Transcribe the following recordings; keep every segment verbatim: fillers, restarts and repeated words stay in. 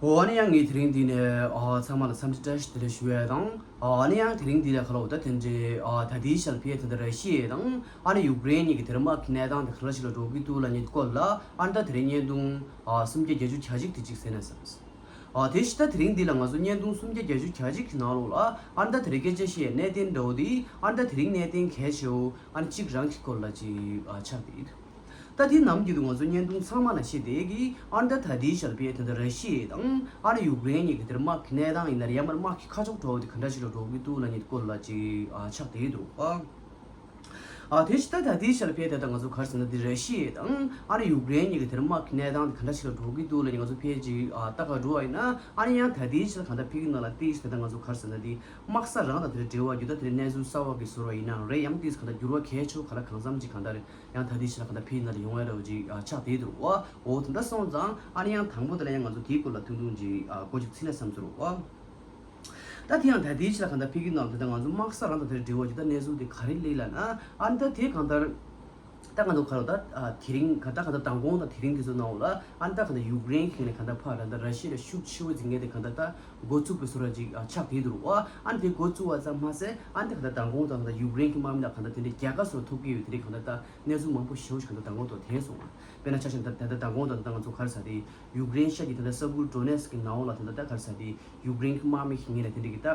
འོ་ཨ་ནི་ཡང་ངས་དེ་རིང་འདི་ནས་ཨ་ཚང་མ་ལ་འཚམས་འདྲི་བཀྲ་ཤིས་བདེ་ལེགས་ཞུ་ཡས་དང་། ཨ་ནི་ཡང་དེ་རིང་འདི་ལ་ཁ་ལོ་ད་དེ་འདྲའི་ཨ་ད་ལྟའི་ཆར་ཕེ་དེ་འདྲ་ར་ཤི་ཡ་དང་ཨ་ནི་ཡུཀ་རེན་གཉིས་ཀྱི་དེར་དམག་གི་གནས་སྟངས་དེ་ག་འདྲ་ཞིག་ལ་འགྲོ་གི་འདུག་ལབ་མཁན་སྐོར་ལ་ཨ་ནི་ད་དེ་རིང་བརྙན་ཐུང་ཨ་སུམ་བརྒྱ་བརྒྱད་ཅུ་གྱ་གཅིག་དེ་གཅིག་གསན་ན་བསམ། ཨ་དེ་ཕྱི་ད་དེ་རིང་འདི་ལ་ང་ཚོ་བརྙན་ཐུང་སུམ་བརྒྱ་བརྒྱད་ཅུ་གྱ་གཅིག་གི་ནང་ལོགས་ལ་ཨ་ནི་ད་དེ་རིང་སྐད་ཆ་བཤད་གནད་དོན་འདྲ་བོ་དེ་ཨ་ནི་ད་དེ་རིང་གནད་དོན་གལ་ཆེ་བོ་ཨ་ནི་གཅིག་རང་གི་སྐོར་ལ་ཅིག་ཨ་ཆགས་བསྡད་ཡོད། ད་དེ་ནམ་རྒྱུན་དུ་ང་ཚོ་བརྙན་ཐུང་ཚང་མ་ལ་བཤད་བསྡད་ཀྱི་ཨ་ནི་ད་ད་ལྟའི་ཆར་ཕེ་དེ་འདྲ་ར་ཤི་ཡ་དང་ཨ་ནི་ཡུཀ་རེན་གཉིས་ཀྱི་དེར་དམག་གི་གནས་སྟངས་ཡིན་ན་རེད། ཡང་མིན་དམག་གི་ཁ་ཕྱོགས་འདྲ་བོ་དེ་ག་འདྲ་ཞིག་ལ་འགྲོ་གི་འདུག་ལབ་མཁན་སྐོར་ལ་ཅིག་ཨ་ཆགས་བསྡད་ཡོད་འདུག་ཨ། ཨ་དེ་ཕྱི་ད་ད་ལྟའི་ཆར་ཕེ་དེ་ད་ང་ཚོ་ག་རེ་ཟེར་ན་དེ་ར་ཤི་ཡ་དང་ཨ་ནི་ཡུཀ་རེན་གཉིས་ཀྱི་དེར་དམག་གི་གནས་སྟངས་དེ་ག་འདྲ་ཞིག་ལ་འགྲོ་གི་འདུག་ལབ་མཁན་ང་ཚོ་ཕེ་ཅིག་ཨ་ལྟ་ག་འགྲོ་བ་ཡིན་ན་ཨ་ནི་ཡང་ད་ལྟའི་ཆར་གང་ལྟར་ཕེ་གི་ནང་ལ་ཏིས་དེ་ད་ང་ཚོ་ག་རེ་ཟེར་ན་དེ་དམག་ས་རང་དང་དེ་འདྲ་འབྲེལ་བ་རྒྱུ་ད་དེ་འདྲ་གནས་ཚུལ་གསར་བ་གི་བཟོ་འདྲ་ཡིན་ན་རེད། ཡང་ཏིས་གང་ལྟར་འགྱུར་བ་གལ་ཆེ་བོ་ག་ལ་གང་འཚམ་ཅིག་གང་ལྟར་ཡང་ད་ལྟའི་ཆར་གང་ལྟར་ཕེ་ནང་ལ་ཡོང་ཡ་འདྲ་བོ་ཅིག་ཨ་ཆགས་བསྡད་འདུག་བ། འོ་དེ་འདྲ་སོང་ཙང་ཨ་ནི་ཡང་དང་པོ་དེ་ལ་ཡང་ང་ཚོ་དེའི་སྐོར་ལ་ཐུང་ཐུང་ཅིག་ཨ་གོ་ཅིག་ཚིག་ན་བསམ་ཚུལ་རོགས། ད་དེ་ཡང་ད་ལྟའི་ཆར་གང་ལྟར་ཕེ་གི་ནང་དེ་ལྟར་ང་ཚོ་དམག་ས་རང་དང་དེར་འབྲེལ་བ་ཅིག་ད་གནས་ཚུལ་དེ་ག་རེ་སླེབས་ལབ་ན་ཨ་ནི་ད་དེ་གང་ལྟར་ད་ང་ཚོ་ག་རེ་ད་ཨ་དེ་རིང་ག་ད་གང་ལྟར་མདང་དགོང་དང་དེ་རིང་དེ་ཚོ་ནང་ལ་ཨ་ནི་ད་གང་ལྟར་ཡུཀ་རེན་གི་ནས་གང་ལྟར་ཕར་ད་ལྟ་ར་ཤི་ཡ་ལ་ཤུགས་ཆེ་བོ་འཛིང་མཁན་དེ་གང་ལྟར་ད་འགོ་བཙུགས་པའི་བཟོ་འདྲ་ཅིག་ཨ་ཆགས་བསྡད་འདུག་བ། ཨ་ནི་དེ་འགོ་བཙུགས་པ་ཙམ་མ་ཟད་ཨ་ནི་ད་གང་ལྟར་མདང་དགོང་དང་གང་ལྟར་ཡུཀ་རེན་གི་དམག་མི་ལ་གང་ལྟར་དེ་འདྲའི་རྒྱལ་ཁ་བཟོ་ཐོབ་ཀྱི་ཡོད་དེ་འདྲའི་གང་ལྟར་ད་གནས་ཚུལ་མང་པོ་ཞེ་པོ་ཞིག་གང་ལྟར་མདང་དགོང་དུ་ཐོན་སོང་བ། དཔེར་ན་ཆ་བཞག་ན་ད་ད་ལྟ་མདང་དགོང་དང་ད་ང་ཚོ་ག་རེ་ཟེར་དེ་ཡུཀ་རེན་ཤར་གྱི་ད་ལྟ་ས་ཁུལ་ཌོ་ནེ་སི་ཀི་ནང་ལ་ད་ལྟ་ད་ག་རེ་ཟེར་དེ་ཡུཀ་རེན་གྱི་དམག་མི་ཞིག་ངེས་ལ་དེ་འདྲ་གི་ད་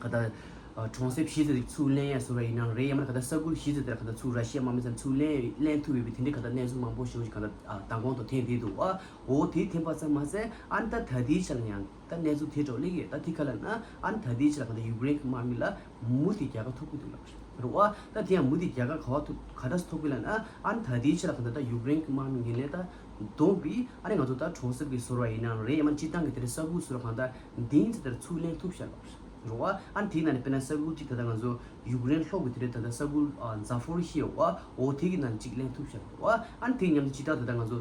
ག་ད་གྲོང་གསེབ་གཞི་རྩ་དེ་ཚུར་ལེན་ཡ་བཟོ་འདྲ་ཡིན་ནའང་རེད། ཡང་མིན་ན་ག་ད་ས་ཁུལ་གཞི་རྩ་དེ་ལ་ག་ད་ཚུར་ར་ཤི་ཡ་དམག་མི་ཚང་ཚུར་ལེན་ལེན་ཐུབ་ཡོད་པའི་དེ་འདྲའི་ག་ད་གནས་ཚུལ་མང་པོ་ཞེ་པོ་ཞིག་ག་ད་མདང་དགོང་དུ་ཐོན་བསྡད་འདུག་བ། འོ་དེ་ཐོན་པ་ཙམ་མ་ཟད་ཨ་ནི་ད་ད་ལྟའི་ཆར་ཡང་ད་གནས་ཚུལ་དེ་འདྲ་སླེབས་ཡོད། ད་དེ་ག་ལ་ན་ཨ་ནི་ད་ལྟའི་ཆར་ག་ད་ཡུཀ་རེན་གྱི་དམག་མི་ལ་མུ་མཐུད་རྒྱལ་ཁ་ཐོབ་ཀྱི་འདུག་ལབ་རེད་བ། ད་དེ་ཡང་མུ་མཐུད་རྒྱལ་ཁ་ག་བ་ཐོབ་ག་འདྲ་སེ་ཐོབ་ཀྱི་ལབ་ན་ཨ་ནི་ད་ལྟའི་ཆར་ག་ད་ད་ཡུཀ་རེན་གྱི་དམག་མི་ངེས་ལེན་ད་བསྡོམས་པའི་ཨ་ནི་ང་ཚོ་ད་གྲོང་གསེབ་ཀྱི་བཟོ་འདྲ་ཡིན་ནའང་རེད། ཡང་མིན་སྤྱིར་བཏང་གི་དེ་འདྲའི་ས་ཁུལ་བཟོ་འདྲ་གང་ལྟར་འདིའི་ཚེ་དེར་ཚུར་ལེན་ཐུབ་ཤག་ལབ་རེད་བ། ཨ་ནི་དེའི་ནང་ནས་དཔེར་ན་ས་ཁུལ་གཅིག་ད་ལྟ་ང་ཚོ་ཡུཀ་རེན་ལྷོ་གི་དེ་འདྲའི་ད་ལྟ་ས་ཁུལ་ཛ་ཕོ་རི་ཤི་ཡ་བ། འོ་དེ་གི་ནང་གཅིག་ལེན་ཐུབ་ཤག་ལབ་རེད་བ། ཨ་ནི་དེ་མཉམ་དུ་སྤྱིར་བཏང་ད་ལྟ་ང་ཚོ་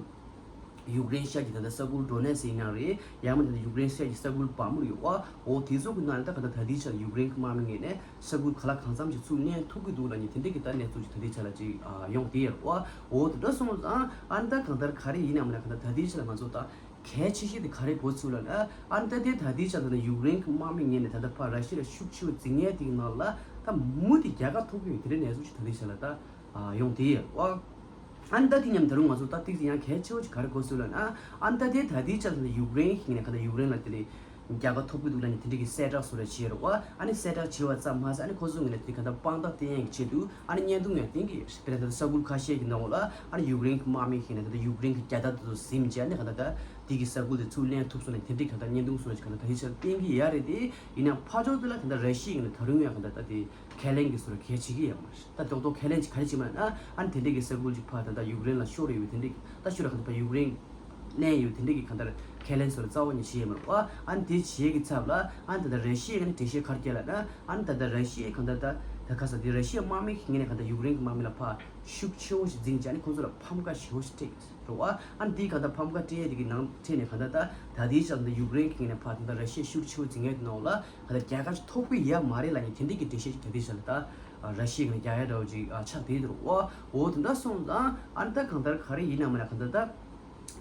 ཡུཀ་རེན་ཤར་གྱི་ད་ལྟ་ས་ཁུལ་ཌོ་ནེ་སི་ཡིན་ནའང་རེད། ཡང་མིན་ད་ལྟ་ཡུཀ་རེན་ཤར་གྱི་ས་ཁུལ་བཱ་མུ་རུ་ཡོད་བ། འོ་དེ་ཚོ་གི་ནང་ནས་ད་ག་ད་ད་ལྟའི་ཆར་ཡུཀ་རེན་གྱི་དམག་མི་ངེས་ནས་ས་ཁུལ་ག་ལ་གང་འཚམ་ཞིག་ཚུར་ལེན་ཐུབ་ཀྱི་འདུག་ལབ་མཁན་དེ་འདྲའི་གི་ད་གནས་ཚུལ་ཅིག་ད་ལྟའི་ཆར་ལ་ཅིག་ཨ་ཡོང་བསྡད་ཡོད་རེད་བ། འོ་དེ་འདྲ་སོང་ཙང་ཨ་ནི་ད་གང་ལྟར་ག་རེ་ཡིན་ནའང་མིན་ན་གང་ལྟར་ད་ལྟའི་ཆར་ལ་ང་ཚོ་ད་གལ་ཆེ་ཤོས་དེ་ག་རེ་འགོ་ཚུགས་ལབ་ན་ཨ་ནི་ད་དེ་ད་ལྟའི་ཆར་ལ་ད་ཡུཀ་རེན་གྱི་དམག་མི་ངེས་ནས་ད་ལྟ་ཕར་ར་ཤི་ཡ་ལ་ཤུགས་ཆེ་བོ་འཛིང་མཁན་དེ་གི་ནང་ལ་ད་མུ་མཐུད་རྒྱལ་ཁ་ཐོབ་ཀྱི་ཡོད་དེ་འདྲའི་གནས་ཚུལ་ཅིག་ད་ལྟའི་ཆར་ལ་ད་ཨ་ཡོང་བསྡད་ཡོད་རེད་བ། ཨ་ནི་ད་དེ་མཉམ་ད་རུང་ང་ཚོ་ད་ཏིག་ཙམ་ཡང་གལ་ཆེ་བོ་ཅིག་ག་རེ་གོ་སོང་ལབ་ན། ཨ་ནི་ད་དེ་ད་ལྟའི་ཆར་ད་ཡུཀ་རེན་ཞིག་ནས་ག་ད་ཡུཀ་རེན་ལ་དེ་ནས་རྒྱལ་ཁ་ཐོབ་ཀྱི་འདུག་ལབ་ནས་དེ་འདྲ་གི་གསལ་བསྒྲགས་སོགས་རེ་བྱས་རེད་བ། ཨ་ནི་གསལ་བསྒྲགས་བྱས་པ་ཙམ་མ་ཟད་ཨ་ནི་ཁོ་ཚོ་ངོས་ནས་དེ་ག་ད་དཔང་རྟགས་བསྟན་ཡས་ཀྱི་ཆེད་དུ་ཨ་ནི་བརྙན་ཐུང་ཡང་བསྟན་གྱི་ཡོད་རེད། དཔེར་ན་ད་ས་ཁུལ་ཁ་ཤས་ཀྱི་ནང་ལ་ཨ་ནི་ཡུཀ་རེན་གྱི་དམག་མི་ཞིག་ནས་ད་ད་ཡུཀ་རེན་གྱི་རྒྱལ་དར་དེ་ཚོ་ཟིན་བྱས་ཨ་ནི་ག་ད་ད་དེ་གི་ས་ཁུལ་དེ་ཚུར་ལེན་ཐུབ་སོང་ནས་དེ་འདྲའི་ག་ད་བརྙན་ཐུང་སོགས་ཀྱི་ག་ད་ད་ལྟའི་ཆར་བསྟན་གྱི་ཡོད་རེད་དེ། ཡིན་ནའང་ཕར་ཕྱོགས་དེ་ལ་ད་ད་ར་ཤི་ཡ་ངོས་ནས་ད་རུང་ཡང་ག་ད་ད་དེ་ཁས་ལེན་གྱི་བཟོ་འདྲ་གལ་ཆེ་གི་ཡོད་མ་རེད། ད་རྡོག་རྡོག་ཁས་ལེན་གྱི་ག་རེ་བྱེད་མ་ན་ཨ་ནི་དེ་འདྲའི་གི་ས་ཁུལ་ཅིག་ཕར་ད་ལྟ་ཡུཀ་རེན་ལ་ཤོར་ཡོད་པའི་དེ་འདྲའི་གི་ད་ཤོར་ག་ད་ཕར་ཡུཀ་རེན་ལེན་ཡོད་དེ་འདྲའི་གི་ག་ད་ཁས་ལེན་བཟོ་འདྲ་རྩ་བ་ནས་བྱེད་ཡོད་མ་རེད་བ། ཨ་ནི་དེ་བྱེད་ཀྱི་ཚབ་ལ་ཨ་ནི་ད་ལྟ་ར་ཤི་ཡའི་གི་ནས་འགྲེལ་བཤད་ག་རེ་བརྒྱབ་ལབ་ན་ཨ་ནི་ད་ལྟ་ར་ཤི་ཡའི་ག་ད་ད་ད་ག་ས་དེ་ར་ཤི་ཡའི་དམག་མི་ངོས་ནས་ག་ད་ཡུཀ་རེན་གི་དམག་མི་ལ་ཕར་ཤུགས་ཆེ་བོ་ཞིག་འཛིང་བྱས་ཨ་ནི་ཁོང་ཚོ་ལ་ཕམ་ཁ་ཞེ་བོ་ཞིག་སྤྲད་ཀྱི་རེད་བ། ཨ་ནི་དེའི་ག་ད་ཕམ་ཁ་སྤྲད་ཡས་དེ་གི་ནང་ཁྲོད་ནས་ག་ད་ད་ད་ལྟའི་ཆར་ད་ལྟ་ཡུཀ་རེན་གི་ངོས་ནས་ཕར་ད་ལྟ་ར་ཤི་ཡ་ཤུགས་ཆེ་བོ་འཛིང་ཡས་དེ་ནང་ལ་ག་ད་རྒྱལ་ཁ་ཞིག་ཐོབ་ཀྱི་ཡོད་མ་རེད་ལབ་མཁན་དེ་འདྲའི་གི་འགྲེལ་བཤད་ཅིག་ད་ལྟའི་ཆར་ལ་ད་ར་ཤི་ཡ་གི་ནས་རྒྱག་ཡ་འདྲ་བོ་ཅིག་ཆགས་བསྡད་འདུག་བ། འོ་དེ་འདྲ་སོང་ཙང་ཨ་ནི་ད་གང་ལྟར་ག་རེ་ཡིན་ནའང་མིན་ན་ག་ད་ད་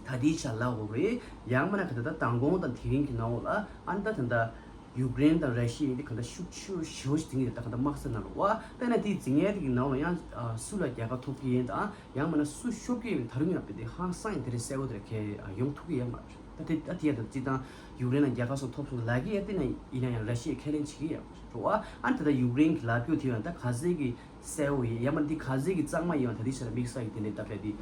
ད་ལྟའི་ཆར་ལབ་དགོས་རེད། ཡང་མིན་ན་ག་ད་ད་མདང་དགོང་དང་དེ་རིང་གི་ནང་ལ་ཨ་ནི་ད་ད་ད་ཡུཀ་རེན་དང་ར་ཤི་ཡ་འདི་ག་ད་ཤུགས་ཆེ་ཞེ་བོ་ཞིག་འཛིང་གི་རེད། ད་ག་ད་དམག་ས་ནང་ལ་བ་དཔེར་ན་དེ་འཛིང་ཡས་དེ་གི་ནང་ལ་ཡང་ཨ་སུ་ལ་རྒྱལ་ཁ་ཐོབ་ཀྱི་ཡིན་དང་ཡང་མིན་ན་སུ་ཤོར་གྱི་ཡིན་ད་རུང་ཡང་དཔེ་དེ་ཧང་སང་ཡང་དེ་འདྲའི་གསལ་བོ་དེ་འདྲ་གང་ཡང་ཡོང་ཐུབ་ཀྱི་ཡོད་མ་རེད། ད་དེ་ད་དེ་ཡང་ད་སྤྱིར་བཏང་ཡུཀ་རེན་ལ་རྒྱལ་ཁ་སོགས་ཐོབ་སོང་ལབ་ཀྱི་ཡོད་དེ་ན་ཡིན་ན་ཡང་ར་ཤི་ཡས་ཁས་ལེན་བྱེད་ཀྱི་ཡོད་མ་རེད་བ། ཨ་ནི་ད་ལྟ་ཡུཀ་རེན་གྱི་ལབ་རྒྱུ་དེ་ཡང་ད་ག་ཚད་ཀྱི་གསལ་བོ་ཡིན་ཡང་མིན་ན་དེ་ག་ཚད་ཀྱི་གཙང་མ་ཡིན་ཡང་ད་དེ་ཆ་ལ་དམིགས་བསལ་གྱི་དེ་འདྲའི་ད་དཔེ་དེ་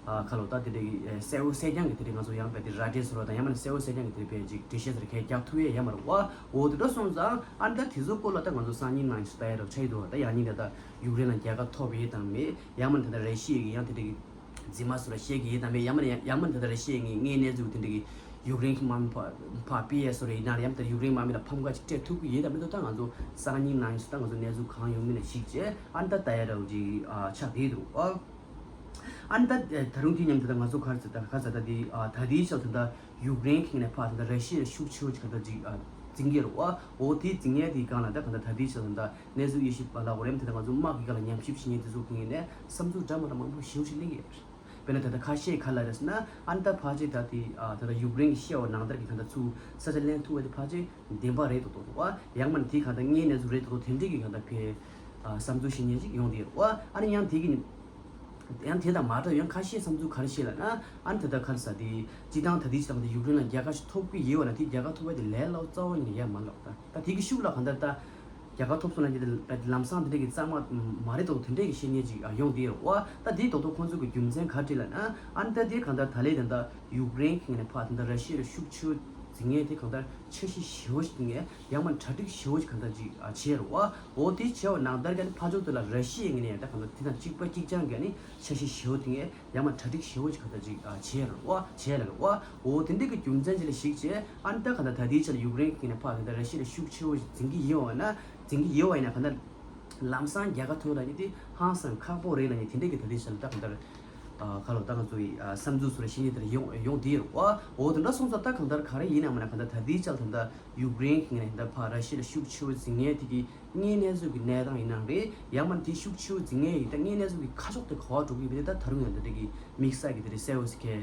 ཨ་ཁ་ལོ་ད་དེ་འདྲའི་གསལ་བོ་གསལ་རྐྱང་གི་དེ་འདྲའི་ང་ཚོ་ཡང་དཔེ་དེ་ར་སྤྲོད་ཟེར་བ་དང་ཡང་མིན་ན་གསལ་བོ་གསལ་རྐྱང་གི་དེ་འདྲའི་དཔེ་ཅིག་འགྲེལ་བཤད་ཟེར་མཁན་རྒྱག་ཐུབ་ཡས་ཡོད་མ་རེད་བ། འོ་དེ་འདྲ་སོང་ཙང་ཨ་ནི་ད་དེ་ཚོ་སྐོར་ལ་ད་ང་ཚོ་སང་ཉིན་ནང་ཞིག་ལྟ་ཡ་རོགས་ཆགས་ཀྱི་འདུག་བ། ད་ཡང་སྙིང་ད་ལྟ་ཡུཀ་རེན་ལ་རྒྱལ་ཁ་ཐོབ་ཡས་དང་མེད་ཡང་མིན་ད་ལྟ་ར་ཤི་ཡ་གི་ཡང་དེ་འདྲའི་གི་རྫུན་མ་སུ་ལ་བཤད་ཀྱི་ཡོད་དམ་མེད། ཡང་མིན་ཡང་མིན་ད་ལྟ་ར་ཤི་ཡ་ངས་ངའི་གནས་ཚུལ་དེ་འདྲ་གི་ཡུཀ་རེན་གྱི་དམག་མི་ཕ་ཕར་སྤེལ་ཡས་སུ་རེད་ཡིན་ན་ཡང་ད་ཡུཀ་རེན་དམག་མི་ལ་ཕམ་ཁ་ཅིག་སྤྲད་ཐུབ་ཀྱི་ཡོད་དམ་མེད་དོ། ད་ང་ཚོ་སང་ཉིན་ནང་ཡིན་སུ་ད་ང་ཚོ་གནས་ཚུལ་གང་ཡོང་མིན་ལ་གཞིགས་བྱས་ཨ་ནི་ད་ལྟ་ཡ་འདྲ་བོ་ཅིག་ཨ་ཆགས་བསྡད་འདུག་ཨ། ཨ་ནི་ད་ད་རུང་དེ་མཉམ་དུ་ད་ང་ཚོ་ག་རེ་ཟེར་ད་ག་ཟེར་ད་དེ་ཨ་ད་དེའི་ཆ་ད་ད་ཡུཀ་རེན་གྱི་ནས་ཕར་ད་ད་ར་ཤི་ཡ་ཤུགས་ཆེ་བོ་ཅིག་ག་ད་ཅིག་ཨ་འཛིང་གི་རེད་བ། འོ་དེ་འཛིང་ཡས་དེའི་སྒང་ལ་ད་ག་ད་ད་དེའི་ཆ་ད་ད་གནས་ཚུལ་དབྱེ་ཞིབ་པ་ལ་འོ་རེམ་དེ་ད་ང་ཚོ་དམག་གི་སྒང་ལ་ཉམས་ཞིབ་བྱེད་མཁན་དེ་ཚོ་གི་ངོས་ནས་བསམ་ཚུལ་འདྲ་མི་འདྲ་མང་པོ་ཞེ་པོ་ཅིག་གླེང་གི་ཡོད་རེད། དཔེར་ན་ད་ལྟ་ཁ་ཤས་ག་རེ་ལབ་རེད་ཟེར་ན། ཨ་ནི་ད་ཕལ་ཆེར་ད་དེ་ཨ་ད་ལྟ་ཡུཀ་རེན་གྱི་བཤད་པ་ནང་ལྟར་གྱི་གང་ལྟར་ཚུར་ས་ཆ་ལེན་ཐུབ་པ་དེ་ཕལ་ཆེར་བདེན་པ་རེད་འདུག་འདུག་བ། ཡང་མིན་དེ་གང་ལྟར་དངོས་གནས་ཚུལ་རེད་འདུག་འདུག་དེ་འདྲས་ཀྱི་གང་ལྟར་ཕའི་ཨ་བསམ་ཚུལ་བཤད་མཁན་ཅིག་ཡོང་བསྡད་ཡོད་བ། ཨ་ནི་ཡང་དེ་གི་ཡང་དེ་དང་མ་འདྲ་ཡང་ཁ་ཤས་བསམ་ཚུལ་ག་རེ་བཤད་ལབ་ན། ཨ་ནི་ད་ལྟ་ག་རེ་ཟེར་དེ་སྤྱིར་བཏང་ད་ལྟའི་སྤྱིར་བཏང་དེ་ཡུཀ་རེན་ལ་རྒྱལ་ཁ་ཞིག་ཐོབ་ཀྱི་ཡོད་བ་ན་དེ་རྒྱལ་ཁ་ཐོབ་པ་དེ་ལས་སླ་པོ་རྩ་བ་ཉིད་ནས་ཡོད་མ་རེད་ལབ། ད་ད་དེ་གི་ཤུགས་ལ་གང་ལྟར་ད་རྒྱལ་ཁ་ཐོབ་སོང་ན་ཀྱི་ལམ་སང་དེ་འདྲས་ཀྱི་གཙང་མ་མ་རེད་འདུག་དེ་འདྲས་ཀྱི་བཤད་མཁན་ཅིག་ཡོང་བསྡད་ཡོད་བ། ད་དེ་རྡོག་རྡོག་ཁོང་ཚོ་གི་རྒྱུ་མཚན་ག་རེ་ལབ་ན། ཨ་ནི་ད་དེ་གང་ལྟར་ད་ལས་ད་ལྟ་ཡུཀ་རེན་གྱི་ངོས་ནས་ཕར་ད་ལྟ་ར་ཤི་ཡ་ལ་ཤུགས་ཆེ་བོ་འཛིང་མཁན་དེ་གང་ལྟར་འཆར་གཞི་ཞེ་པོ་ཞིག་ཡང་མིན་གྲ་སྒྲིག་ཞེ་པོ་ཞིག་གང་ལྟར་ཅིག་ཨ་བྱས་རེད་བ། འོ་དེ་བྱས་པ་ནང་ལྟར་གྱི་ཨ་ནི་ཕར་ཕྱོགས་དེ་ལ་ར་ཤི་ཡའི་ངོས་ནས་ཡང་ད་གང་ལྟར་དེ་དང་གཅིག་པ་གཅིག་རྐྱང་གི་ཨ་ནི་འཆར་གཞི་ཞེ་པོ་དེ་ངས་ཡང་མིན་གྲ་སྒྲིག་ཞེ་པོ་ཞིག་གང་ལྟར་ཅིག་ཨ་བྱས་རེད་བ། བྱས་རེད་བ། འོ་དེ་འདྲ་གི་རྒྱུ་མཚན་ཅིག་ལ་གཞིགས་བྱས་ཨ་ནི་ད་གང་ལྟར་ད་ལྟའི་ཆར་ཡུཀ་རེན་གྱི་ངོས་ནས་ཕར་གང་ལྟར་ར་ཤི་ཡ་ལ་ཤུགས་ཆེ་བོ་ཞིག་འཛིང་གི་ཡོད་བ་ན། འཛིང་གི་ཡོད་བ་ཡིན་ན་གང་ལྟར་ལམ་སང་རྒྱལ་ཁ་ཐོབ་ལབ་མཁན་དེ་ཧང་སང་ཁག་པོ་རེད་ལབ་མཁན་དེ་འདྲ་གི་ད་ལྟའི་ཆར་ལ་ད་གང་ལྟར་ཨ་ག་ལབ་ད་ང་ཚོ་ཡི་ཨ་བསམ་ཚུལ་སོགས་ལ་བཤད་མཁན་དེ་འདྲ་ཡོང་ཡོང་བསྡད་ཡོད་རེད་བ། འོ་དེ་འདྲ་སོང་ཙང་ད་གང་ལྟར་ག་རེ་ཡིན་ནའང་མིན་ན་གང་ལྟར་ད་ལྟའི་ཆར་ད་ལྟ་ཡུཀ་རེན་གྱི་ངོས་ནས་ད་ཕར་ར་ཤི་ཡ་ལ་ཤུགས་ཆེ་བོ་འཛིང་མཁན་དེ་གི་དངོས་གནས་ཚུལ་གྱི་གནས་སྟངས་ཡིན་ནའང་རེད། ཡང་མིན་དེ་ཤུགས་ཆེ་བོ་འཛིང་མཁན་ཡིན་ད་དངོས་གནས་ཚུལ་གྱི་ཁ་ཕྱོགས་དེ་ག་པར་འགྲོ་གི་ཡོད་པ་དེ་ད་ད་རུང་ཡང་ད་ལྟ་གི་དམིགས་བསལ་གྱི་དེ་འདྲ་གསལ་བོ་ཞིག་ག་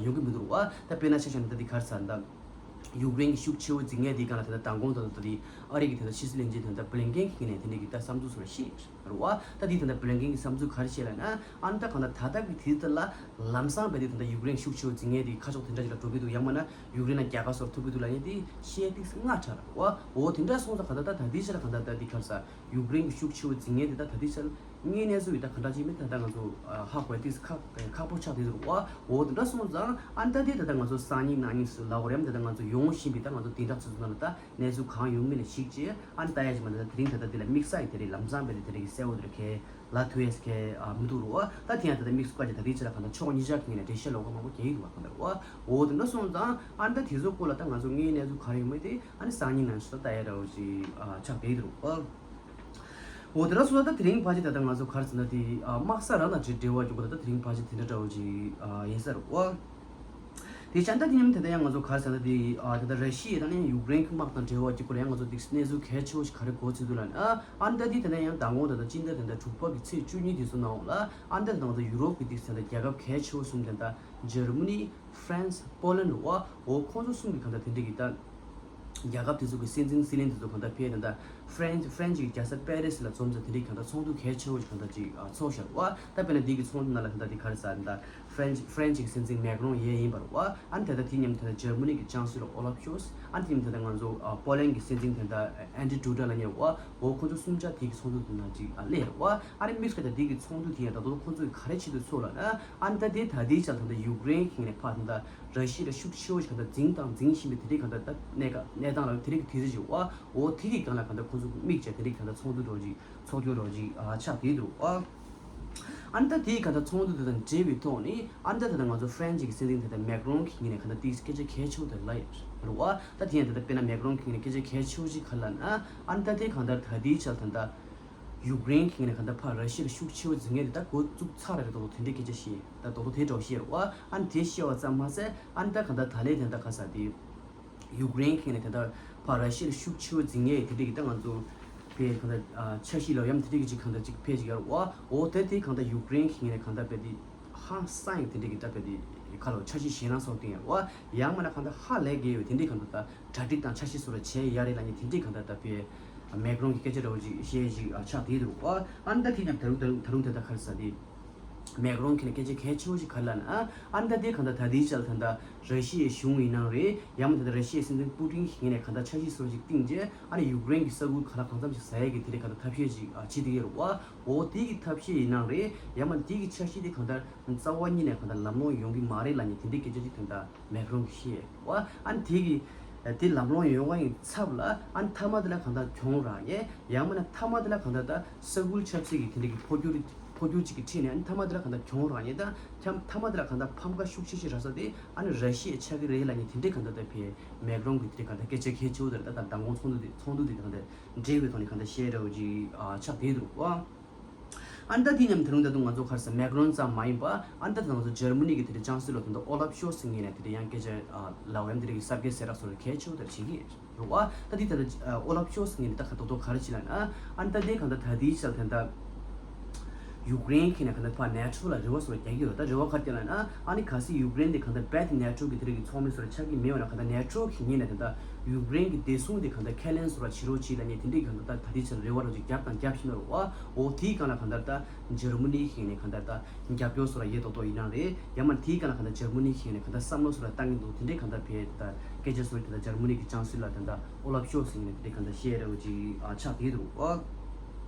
ཡོང་གི་མི་འདུག་རེད་བ། ད་དཔེར་ན་ཆ་བཞག་ན་ད་འདི་ག་རེ་ཟེར་ད། ཡུཀ་རེན་གྱི་ཤུགས་ཆེ་བོ་འཛིང་མཁན་དེའི་སྒང་ལ་ད་ལྟ་མདང་དགོང་ད་ལྟ་དེ་ཨ་རི་གི་ད་ལྟ་ཕྱི་སྲིད་བློན་ཆེན་ད་ལྟ་བྷི་ལིན་ཀེན་གྱི་ངོས་ནས་དེ་འདྲ་གི་ད་བསམ་ཚུལ་སོགས་ལ་བཤད་རེད་བ། ད་དེའི་ད་ལྟ་བྷི་ལིན་ཀེན་གྱི་བསམ་ཚུལ་ག་རེ་བཤད་ལབ་ན། ཨ་ནི་ད་གང་ལྟར་ད་ལྟ་གི་དུས་ད་ལ་ལམ་སང་རྦད་དེ་ད་ལྟ་ཡུཀ་རེན་ཤུགས་ཆེ་བོ་འཛིང་མཁན་དེ་ཁ་ཕྱོགས་དེ་འདྲ་ཞིག་ལ་འགྲོ་གི་འདུག་ཡང་མིན་ན་ཡུཀ་རེན་ལ་རྒྱལ་ཁ་སོགས་ཐོབ་ཀྱི་འདུག་ལབ་མཁན་དེ་བཤད་ཏིག་སེ་སྔ་དྲགས་རེད་བ། འོ་དེ་འདྲ་སོང་ཙང་གང་ལྟར་ད་ད་ལྟའི་ཆར་ལ་གང་ལྟར་ད་འདི་ག་རེ་ཟེར་ཡུཀ་རེན་གྱི་ཤུགས་ཆེ་བོ་འཛིང་མཁན་དེ་ད་ད་ལྟའི་ཆར་དངོས་གནས་ཚུལ་ཡིན་ད་ག་འདྲ་ཅིག་མིན་ད་ལྟ་ང་ཚོ་ཧ་གོ་ཡ་ཏིག་ཁག་ཁག་པོ་ཆགས་བསྡད་འདུག་བ། འོ་དེ་འདྲ་སོང་ཙང་ཨ་ནི་ད་དེ་ད་ལྟ་ང་ཚོ་སང་ཉིན་གནངས་ཉིན་སུ་ལབ་དགོས་རེད། ད་ལྟ་ང་ཚོ་ཡོང་བཞིན་པའི་ད་ང་ཚོ་བདུན་ཕྲག་ཚོ་ཚོ་ནང་ལ་ད་གནས་ཚུལ་གང་ཡོང་མིན་ལ་གཞིགས་བྱས་ཨ་ནི་ལྟ་ཡ་ཅིག་མ་ད་ད་དེ་རིང་ད་ལྟ་དེ་ལ་དམིགས་བསལ་གྱི་དེ་རིང་ལམ་སང་བས་དེ་རིང་གི་གསལ་བོ་དེ་ར་ཁས་ལ་ཐུག་ཡས་ཁས་མི་འདུག་རུ་བ། ད་དེ་ཡང་ད་ལྟ་དམིགས་སུ་བཀར་གྱི་ད་ལྟའི་ཆ་ལ་གང་ལྟར་ཕྱོགས་གཉིས་ཆ་གི་ངོས་ནས་འགྲེལ་བཤད་ལོག་པ་མང་པོ་རྒྱག་གི་འདུག་བ་གང་ལྟར་བ། འོ་དེ་འདྲ་སོང་ཙང་ཨ་ནི་ད་དེ་ཚོ་སྐོར་ལ་ད་ང་ཚོ་དངོས་གནས་ཚུལ་ག་རེ་ཡོང་མིན་དེ་ཨ་ནི་སང་ཉིན་ནང་ཞུ་ད་ལྟ་ཡ་འདྲ་བོ་ཅིག་ཨ་ཆགས་བསྡད་ཀྱི་འདུག་བ། འོ་དེ་འདྲ་སོང་ཙང་ད་དེ་རིང་ཕལ་ཆེར་ད་ལྟ་ང་ཚོ་ག་རེ་ཟེར་ན་དེ་ཨ་དམག་ས་རང་དང་འབྲེལ་བ་ཡོད་པ་ད་ད་དེ་རིང་ཕལ་ཆེར་དེ་འདྲ་འདྲ་བོ་ཅིག་ཨ་ཡིན་ས་རེད་བ། དེ་བྱས་ད་དེ་མཉམ་དེ་ལྟ་ཡང་ང་ཚོ་ག་རེ་ཟེར་ན་དེ་ཨ་ད་ལྟ་ར་ཤི་ཡ་དང་ནི་ཡུཀ་རེན་གྱི་དམག་དང་འབྲེལ་བ་གྱི་སྐོར་ཡང་ང་ཚོ་དེ་གནས་ཚུལ་གལ་ཆེ་བོ་ཞིག་ག་རེ་གོ་ཚུལ་འདུག་ལབ་ན། ཨ་ནི་ད་དེ་དེ་ལྟ་ཡང་མདང་དགོང་ད་ལྟ་སྤྱི་ཟླ་དེ་འདྲ་དྲུག་པ་གི་ཚེས་བཅུ་གཉིས་དེ་ཚོ་ནང་ལ་ཨ་ནི་ད་ད་ང་ཚོ་ཡུ་རོབ་ཀྱི་དེ་ཟེར་ད་རྒྱལ་ཁབ་གལ་ཆེ་བོ་གསུམ་དེ་ད་འཇར་མ་ནི་ཧྥ་རན་སི་པོ་ལན་འོ་འོ་ཁོང་ཚོ་གསུམ་གྱི་གང་ལྟར་དེ་འདྲ་གི་ད་རྒྱལ་ཁབ་དེ་ཚོ་གི་སྲིད་འཛིན་སྲིད་བློན་དེ་ཚོ་གང་ལྟར་ཕེབས་དེ་ད་ཧྥ་རན་ཧྥ་རན་གྱི་རྒྱལ་ས་པེ་རི་སི་ལ་འཛོམས་ཚེ་དེ་འདྲ་གི་གང་ལྟར་ཚོགས་འདུ་གལ་ཆེ་བོ་ཞིག་གང་ལྟར་ཅིག་ཚོགས་ཤར་བ། ད་དཔེར་ན་འདི་གི་ཚོགས་འདུ་ནང་ལ་གང་ལྟར་དེ་ག་རེ་ཟེར་ད། ཧྥ་རན་ཧྥ་རན་སིའི་སྲིད་འཛིན་མེག་རོན་ཡང་ཡིན་པ་རེད་བ། ཨ་ནི་ད་ལྟ་དེ་མཉམ་དུ་ད་ལྟ་འཇར་མ་ནི་གི་ཅང་སི་ལོ་ཨོ་ལབ་ཤོལ། ཨ་ནི་དེ་མཉམ་དུ་ད་ལྟ་ང་ཚོ་ཨ་པོ་ལན་གི་སྲིད་འཛིན་དེ་ད་ཨན་ཌྲི་ཌུ་ཌ་ལབ་མཁན་བ། འོ་ཁོ་ཚོ་གསུམ་ཆ་དེ་གི་ཚོགས་འདུ་དེ་ནང་ཅིག་ཨ་སླེབས་རེད་བ། ཨ་ནི་དམིགས་བསལ་ད་དེ་གི་ཚོགས་འདུ་དེ་ཡང་ད་དུང་ཁོ་ཚོ་གི་ག་རེ་ཆེད་དུ་ཚོགས་ལབ་ན། ཨ་ནི་ད་དེ་ད་ལྟའི་ཆར་ད་ལྟ་ཡུཀ་རེན་གི་ངོས་ནས་ཕར་ད་ལྟ་ར་ཤི་ཡ་ལ་ཤུགས་ཆེ་བོ་ཞིག་ད་ལྟ་འཛིང་དང་འཛིང་བཞིན་པའི་དེ་འདྲའི་གང་ལྟར་ད་གནས་ཀ་གནས་སྟངས་ལ་དེ་འདྲའི་གི་དུས་ཚོད་ཅིག་བ། འོ་དེ་གི་སྒང་ལ་གང་ལྟར་ཁོ་ཚོ་དམིགས་བྱས་དེ་འདྲའི་གང་ལྟར་ཚོགས་འདུ་འདྲ་བོ་ཅིག་ཚོགས་རྒྱུ་འདྲ་བོ་ཅིག་ཨ་ཆགས་བསྡད་འདུག་བ། ཨ་ནི་ད་དེའི་གང་ལྟར་ཚོགས་འདུ་དེ་དང་འབྲེལ་བའི་ཐོག་ནས་ཨ་ནི་ད་ད་ལྟ་ང་ཚོ་ཧྥ་རན་སི་གི་སྲིད་འཛིན་དེ་ལྟར་མེག་རོན་གྱི་ངོས་ནས་གང་ལྟར་ཏིག་སྐད་ཆ་གལ་ཆེ་བོ་དེ་ལབ་ཡོད་རེད་བ། ད་དེ་ཡང་ད་ལྟ་དཔེར་ན་མེག་རོན་གྱི་ངོས་ནས་སྐད་ཆ་གལ་ཆེ་བོ་ཅིག་ག་རེ་ལབ་ན། ཨ་ནི་ད་དེ་གང་ལྟར་ད་ལྟའི་ཆར་ད་ལྟ་ཡུཀ་རེན་གྱི་ངོས་ནས་གང་ལྟར་ཕར་ར་ཤི་ཡ་ལ་ཤུགས་ཆེ་བོ་འཛིང་མཁན་དེ་ད་འགོ་བཙུགས་ཚར་རེད་འདུག་དེ་འདྲའི་སྐད་ཆ་བཤད་ད་རྡོག་རྡོག་དེ་འདྲ་བོ་བཤད་རེད་བ། ཨ་ནི་དེ་བཤད་པ་ཙམ་མ་ཟད་ཨ་ནི་ད་གང་ལྟར་ད་ལན་དེ་ད་ག་ས་དེ། ཡུཀ་རེན་གྱི་ངོས་ནས་དེ་ལྟར་ཕར་ར་ཤི་ཡ་ལ་ཤུགས་ཆེ་བོ་འཛིང་ཡས་དེ་འདྲ་གི་ད་ང་ཚོ་བས་གང་ལྟར་ཨ་འཆར་གཞི་ལ་ཡང་དེ་འདྲ་གི་ཅིག་གང་ལྟར་ཅིག་ཕེབས་ཅིག་ཡོད་རེད་བ། འོ་དེ་དེ་གང་ལྟར་ཡུཀ་རེན་གྱི་ངོས་ནས་གང་ལྟར་བས་དེ་ཧང་སང་ཡི་དེ་འདྲ་གི་ད་བས་དེ་ཁ་ལོ་འཆར་གཞི་གཞན་རང་སོགས་སྟེང་ཡོད་རེད་བ། ཡང་མིན་ན་གང་ལྟར་ཧ་ལས་དགོས་ཡོད་དེ་འདྲ་གང་ལྟར་ད་གྲ་སྒྲིག་དང་འཆར་གཞི་སོགས་ལ་བྱས་ཡ་རེད་ལབ་མཁན་དེ་འདྲ་གང་ལྟར་ད་བས་མེག་རོན་གྱི་སྐད་ཆ་འདྲ་བོ་ཅིག་བཤད་ཅིག་ཨ་ཆགས་བསྡད་འདུག་རེད་བ། ཨ་ནི་ད་དེ་ཡང་ད་རུང་ད་རུང་ད་རུང་དེ་ད་ག་རེ་ཟེར་དེ། མེག་རོན་གྱི་ནས་སྐད་ཆ་གལ་ཆེ་བོ་ཞིག་ག་རེ་ལབ་ན། ཨ་ནི་ད་དེ་གང་ལྟར་ད་ལྟའི་ཆར་ད་ལྟ་ར་ཤི་ཡའི་གཞུང་ཡིན་ནའང་རེད། ཡང་མིན་ད་ལྟ་ར་ཤི་ཡའི་སྲིད་འཛིན་པུ་ཏིན་གྱི་ངོས་ནས་གང་ལྟར་འཆར་གཞི་བཟོ་འདྲ་ཞིག་བཏིང་རྗེས་ཨ་ནི་ཡུཀ་རེན་གྱི་ས་ཁུལ་ག་ལ་གང་འཚམ་ཞིག་ཟ་ཡས་ཀྱི་དེ་འདྲའི་གང་ལྟར་ཐབས་ཤེས་ཞིག་ཨ་བྱེད་བསྡད་ཀྱི་ཡོད་རེད་བ། འོ་དེ་གི་ཐབས་ཤེས་ཡིན་ནའང་རེད། ཡང་མིན་དེ་གི་འཆར་གཞི་དེ་གང་ལྟར་རྩ་བ་ཉིད་ནས་གང་ལྟར་ལམ་ལྷོང་ཡོང་གི་མ་རེད་ལབ་མཁན་དེ་འདྲའི་སྐད་ཆ་ཅིག་ད་ལྟ་མེག་རོན་གྱིས་བཤད་ཡོད་རེད་བ། ཨ་ནི་དེ་གི་དེ་ལམ་ལྷོང་ཡོང་བ་ཡི་ཚབ་ལ་ཨ་ནི་མཐའ་མ་དེ་ལ་གང་ལྟར་གྱོང་རག་ཡས། ཡང་མིན་ན་མཐའ་མ་དེ་ལ་གང་ལྟར་ད་ས་ཁུལ་ཆབ་སྲིད་ཀྱི་དེ་འདྲ་གི་འཕོ་འགྱུར་འཕོ་འགྱུར་ཅིག་གི་ཁྲིད་ནས་ཨ་ནི་མཐའ་མ་དེ་ལ་གང་ལྟར་གྱོང་རག་ཡས་དང་མཐའ་མཐའ་མ་དེ་ལ་གང་ལྟར་ཕམ་ཁ་ཤུགས་ཆེ་ཞིག་རག་ས་དེ་ཨ་ནི་ར་ཤི་ཡ་ཆགས་ཀྱི་རེད་ལབ་མཁན་དེ་འདྲའི་གང་ལྟར་ད་ཕེ་མེག་རོན་གྱི་དེ་འདྲའི་གང་ལྟར་སྐད་ཆ་གལ་ཆེ་བོ་དེ་ད་ལྟ་མདང་དགོང་ཚོགས་འདུ་དེ་ཚོགས་འདུ་དེ་གང་ལྟར་འབྲེལ་བའི་ཐོག་ནས་གང་ལྟར་བཤད་འདྲ་བོ་ཅིག་ཨ་ཆགས་བསྡད་འདུག་བ། ཨ་ནི་ད་དེ་མཉམ་དུ་ད་རུང་ད་དུང་ང་ཚོ་ག་རེ་ཟེར་མེག་རོན་ཙམ་མ་ཡིན་པ་ཨ་ནི་ད་ང་ཚོ་འཇར་མ་ནི་གི་དེ་འདྲའི་ཅང་སི་ལོ་དེ་འདྲ་ཨོ་ལབ་ཤོལ་ཚི་ངོས་ནས་དེ་འདྲ་ཡང་སྐད་ཆ་ཨ་ལབ་ཡ་དེ་འདྲ་གི་གསར་བརྗེ་གསལ་བསྒྲགས་སོགས་གལ་ཆེ་བོ་དེ་བྱེད་ཀྱི་རེད་བ། ད་དེ་ད་ལྟ་ཨོ་ལབ་ཤོལ་ཚི་ངོས་ནས་ད་ག་རྡོག་རྡོག་ག་རེ་བྱེད་ལབ་ན་ཨ་ནི་ད་དེ་གང་ལྟར་ད་དེའི་ཆར་ད་ལྟ་ ཡུཀ་རེན་གྱིས་ནས་གང་ལྟར་ཕར་ནེ་ཊོ་ལ་རེ་བ་སོར་རྒྱག་གི་ཡོད། ད་རེ་བ་ག་རེ་རྒྱག་ལབ་ན། ཨ་ནི་གལ་སྲིད་ཡུཀ་རེན་དེ་གང་ལྟར་རྦད་དེ་ནེ་ཊོ་གི་དེ་རིགས་ཀྱི་ཚོགས་མི་སོར་ཆགས་ཀྱི་མེད་པ་ན། གང་ལྟར་ནེ་ཊོ་གི་ངོས་ནས་གང་ལྟར་ཡུཀ་རེན་གྱི་བདེ་སྲུང་དེ་གང་ལྟར་ཁས་ལེན་སོར་བྱེད་རོགས་བྱེད་ལབ་ནས་དེ་འདྲའི་གང་ལྟར་ད་དེ་ཕྱིར་རེ་བ་རོགས་ཅིག་རྒྱབ་དང་རྒྱབ་བཞིན་པ་རེད་བ། འོ་དེའི་སྒང་ལ་གང་ལྟར་ད་འཇར་མ་ནི་གི་ངོས་ནས་གང་ལྟར་ད་རྒྱབ་སྐྱོར་སོར་ཡེ་ཏོག་ཏོག་ཡིན་ན་རེད། ཡང་མིན་དེའི་སྒང་ལ་གང་ལྟར་འཇར་མ་ནི་གི་ངོས་ནས་གང་ལྟར་བསམ་བློ་སོར་བཏང་གི་འདུག། དེ་འདྲའི་གང་ལྟར་བྱས་ད་སྐད་ཆ་སོར་དེ་ད་འཇར་མ་ནི་གི་ཅང་སི་ལར་དེ་ད་ཨོ་ལབ་ཤོལ་ཚི་ངོས་ནས་དེ་འདྲའི་གང་ལྟར་བཤད་རེ་བ་ཅིག་ཨ་ཆགས་བསྡད་འདུག་བ།